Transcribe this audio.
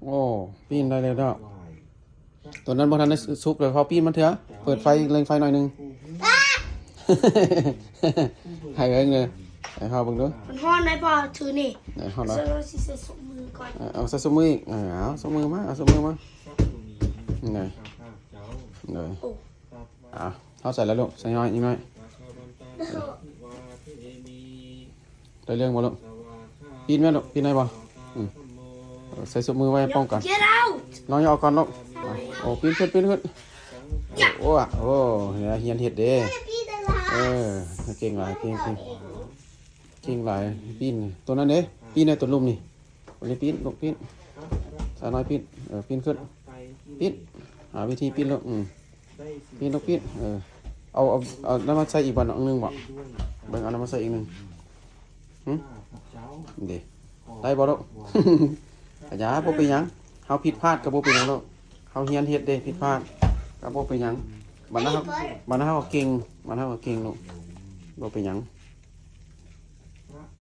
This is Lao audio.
ໂອ້ ປີ້ນໄດ້ແລ້ວເນາະ. ຕົວນັ້ນບໍ່ທັນໄດ້ສຸກເລີຍ ເຝົ້າປີ້ນມັນເທື່ອ. ເປີດໄຟ ເລັ່ງໄຟໜ້ອຍໜຶ່ງ. ໃຫ້ເບິ່ງເດີ ໃຫ້ເຮົາເບິ່ງດູ. ມັນຮ້ອນໄດ໋ບໍ່? ຖືນີ້ ເອີ ຮ້ອນແລ້ວ. ເຮົາຊິໃສ່ສົບມືກ່ອນ. ເອີ ເອົາໃສ່ສົບມືອີກ. ເອີ ເອົາສົບມືມາ ເອົາສົບມືມາ. ນີ້ ໂອ້ ອ່າ ເຮົາໃສ່ແລ້ວລູກ ໃສ່ໜ້ອຍອີກໜ້ອຍ. ໄດ້ເລື່ອງບໍ່ລູກ? ປີ້ນແມ່ນລູກ ປີ້ນໄດ້ບໍ່? ອືມ ເອີ ໃສ່ສົບມືໄວ້ປ້ອງກັນ. Get out! ນ້ອງຢ່າອອກກ່ອນລູກ. ໂອ້ ປີ້ນຂຶ້ນ ປີ້ນຂຶ້ນ. ໂອ້ ໂອ້ ຮຽນເຮັດເດ້. ເອີ ເກັ່ງຫຼາຍ ເກັ່ງ ເກັ່ງ ເກັ່ງຫຼາຍ. ປີ້ນຕົວນັ້ນເດ້ ປີ້ນໃນຕົວລຸ່ມນີ້. ຕົວນີ້ປີ້ນລູກ ປີ້ນ. ສາວນ້ອຍປີ້ນ ເອີ ປີ້ນຂຶ້ນ ປີ້ນ. ຫາວິທີປີ້ນລູກ. ອືມ ປີ້ນລູກ ປີ້ນ. ເອີ ເອົາ ເອົາ ເອົານັ້ນມາໃສ່ອີກບ່ອນໜຶ່ງບໍ່? ເບິ່ງ ເອົານັ້ນມາໃສ່ອີກໜຶ່ງ. ຫຶ ເດ້ ໄດ້ບໍ່ລູກ? ກະຢ່າ ບໍ່ເປັນຫຍັງ. ເຮົາຜິດພາດກະບໍ່ເປັນຫຍັງລູກ. ເຮົາຮຽນເຮັດເດ້ ຜິດພາດກະບໍ່ເປັນຫຍັງ. ບັດນັ້ນເຮົາ ບັດນັ້ນເຮົາກະເກັ່ງ ບັດນັ້ນເຮົາກະເກັ່ງລູກ. ບໍ່ເປັນຫຍັງ.